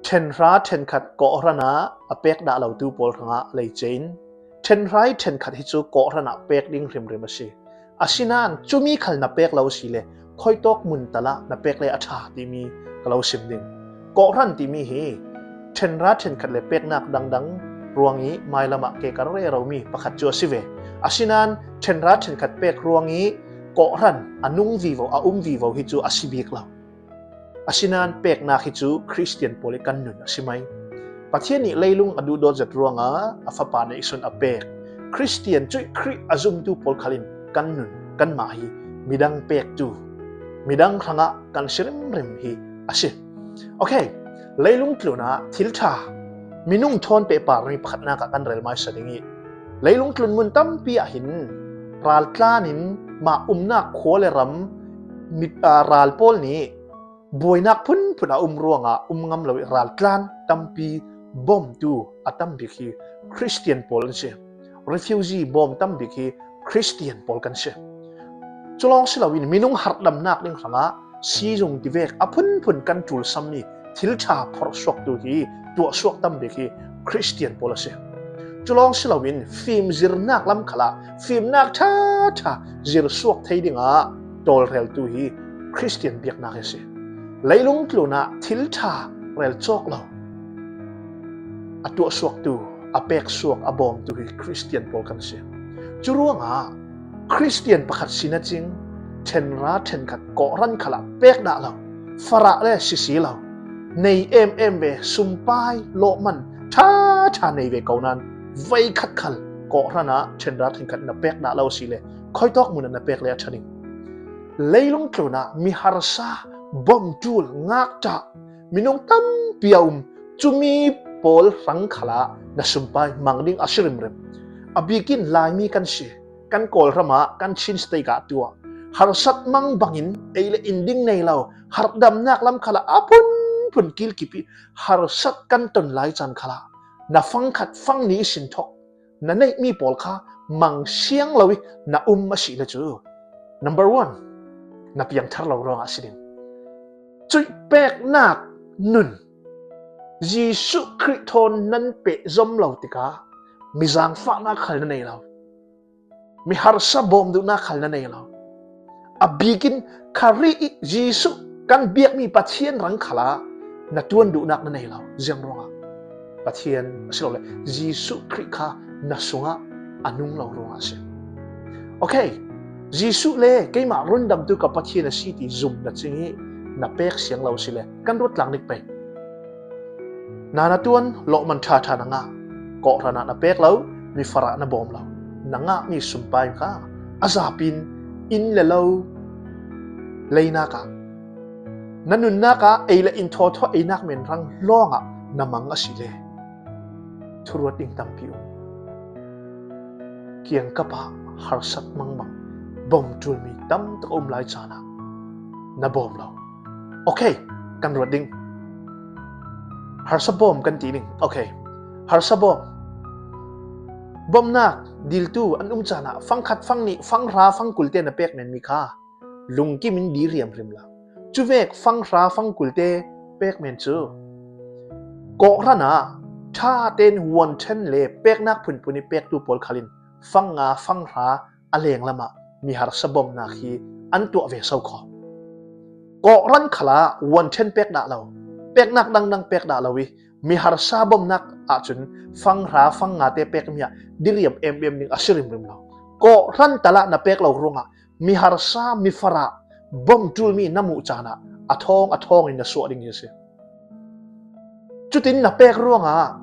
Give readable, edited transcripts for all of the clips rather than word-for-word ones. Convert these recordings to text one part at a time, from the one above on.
Ṭhenhra ṭhenkhat kawhhran ah a pek dah lotu pawl hrangah leice in ṭhenhrai ṭhenkhat hi cu kawhhran ah pek ding hrimhrim a si. Asinain cumi khal na pek lo si le khoitawk mun tal ah na pek le a ṭha timi ka lo sim ding. Kawhhran timi hi ṭhenra ṭhenkhat le peknak dangdang ruang i mailam ah ke kar re romi pakhat cu a si ve. Asinain ṭhenra ṭhenkhat pek ruang i kawhhran a nung vivo a um vivo hi cu a si bik lo. Asinain peknak hi cu Christian pawl i kan nun a si mei. Pathian nih leilung a duhdawt zat ruangah a fapa nih sun a pek. Christian cu Khrih a zumtu pawl khal in kan nun kanmah hi midang pektu, midang hrangah kan si rimrim hi a si. Okay, leilung tlun ah thil ṭha minung thawn pehparmi pakhatnak ah kan rel hmaisa ding i leilung tlun mun tampi ah hin raltlan in mah umnak khua le ram ral pawl nih buainak phunphun a um ruangah um ngam lo i raltlan tampi bawmtu a tam bik hi Christian pawl an si. Refugee bawm tam bik hi Christian pawl kan si. Culawng si loin minung hartdamnak ding hrangah siizung tivek a phunphun kan ṭul sammi thil ṭha phorhsuaktu hi tuahsuak tam bik hi Christian pawl a si. Culawng si loin fim zirnak lam khal ah fimnak ṭhaṭha zir suak thei dingah tawlreltu hi Christian biaknak hi a si. Leilung tlun ah thil ṭha rel cawk lo a tuahsuaktu, a pek suak, a bawmtu hi Christian pawl kan si. Cu ruangah Christian pakhat sin a cing, ṭhenra ṭhenkhat kawhran khal ah pek dah lo, farah le sisi lo, nei em em ve sumpai lawhman ṭha ṭha nei ve ko nain vei khat khal kawhran ah ṭhenra ṭhenkhat na pek dah lo si le khoitawk mun na pek le a ṭha ding. Leilung tlun ah mi harsa, bomṭul, ngakṭah, minung tampi a um cumi pawl hrang khal ah na sumpai mang ding a si rimrim. A bikin Laimi kan si. Kan Kawlram ah kan Chin State ah tuah. Harsat mang bangin ei le inn ding nei lo hardamnak lam khala a phunphun kilkip i harsat kan ton lai caan khala na fangkhat fang ni sin thok na neihmi pawl kha mang siang lo i na um a si le cu number one na piangthar lo ruangah si ding cuih peknak nun Jesuh Khrih thawn nan peh zom lo tikah mi zaangfahnak khal na nei lo Mi harsa bawm duhnak khal na nei lo. A bikin khari i Jesuh kan biakmi Pathian rang khal ah na tuan duhnak na nei lo. Ziang ruangah? Pathian asilole Jesuh Khrih kha na sungah a nung lo ruangah a si. Okay, Jesuh le keimah rundamtu ka Pathian a si ti zum na ching i na pek siang lo si le kan ruat tlang nik pei. Na na tuan lawhman ṭhaṭha na ngah. Kawhhran ah na pek lo, mi farah na bawm lo. Na ngahmi sumpai kha a zapin inn le lo leinak ah na nunnak ah ei le inn thawthaw einak men rang lawng ah na mang a si le thuruat ding tampi um. Kiangkap ah harsat mangmang bom ṭulmi tam tuk um lai caan ah na bawm lo. Okay, kan ruat ding. Harsa bawm kan ti ning. Okay. Harsa bawm. Bawmnak diltu an um caan ah fangkhat fang nih fanghra fangkul te na pek men mi kha lungkim in di riam rim la. Cuvek fanghra fangkul te pek men cu kawhran ah tha ten huan then le peknak phunphun i pektu pawl khalin fangnga fanghra a lenglam ah mi harsa bawmhnak hi an tuah ve so kho. Kawhran khal ah uan ṭhen pek dah lo, peknak dangdang pek dah lo i mi harsa bawmhnak ahcun fanghra fangnga te pek mi ah diriam emem ning a si rimrim lo. Kawhran tal ah na pek lo ruangah mi harsa mi farah bawmh ṭulmi na muh caan ah a thawng a thawng in na suah ding hi a si. Cutin na pek ruangah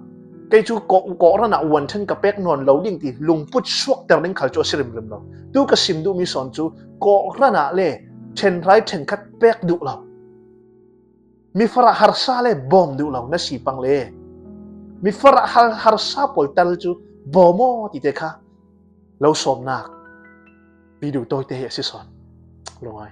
kei cu kawhran ah uan ṭhen ka pek nawn lo ding ti lungput suakter ding khal cu a si rimrim lo. Tu ka sim duhmi sawn cu kawhran ah le ṭhenrai ṭhenkhat pek duh lo. Mi farah harsa le bawm duh lo na si pang le mi farah harsa pawl tal cu bawm aw ti te kha lo sawmnak video tawi te hi a si sawn. Lungai.